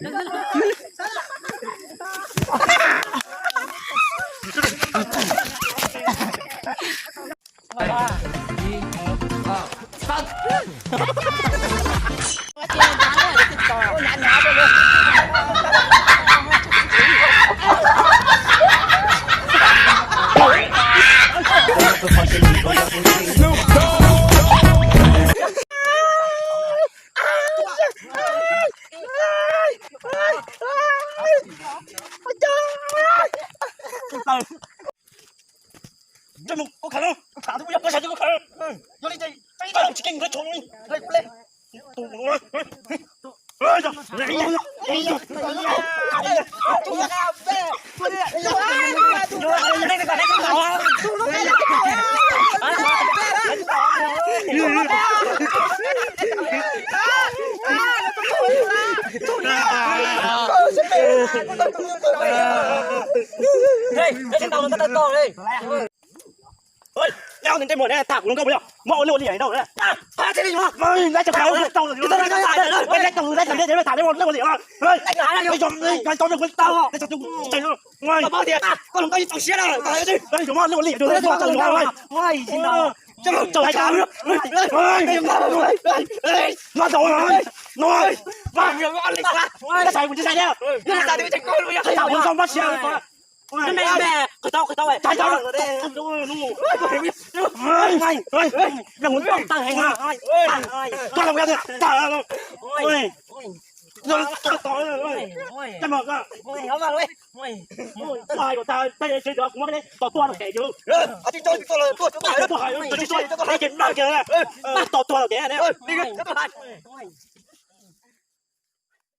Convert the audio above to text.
Koj khawb no, koj khawb, koj khawb, yog li ces tsis keej rau tsoom li. Ej, neb ob tug ntsej muag ne, tham kuv hluas nkauj puas yog? Muab ua luaj li no. Lab tau lab tau lab tau tham ua luaj li no. Koj hluas nkauj yeej txaus siab na. No, no, no, no, kuv tsis sai thiab. Kuv tsis sai thiab. Qhov tau, qhov tau, qhov tau. Tos tuag los kev.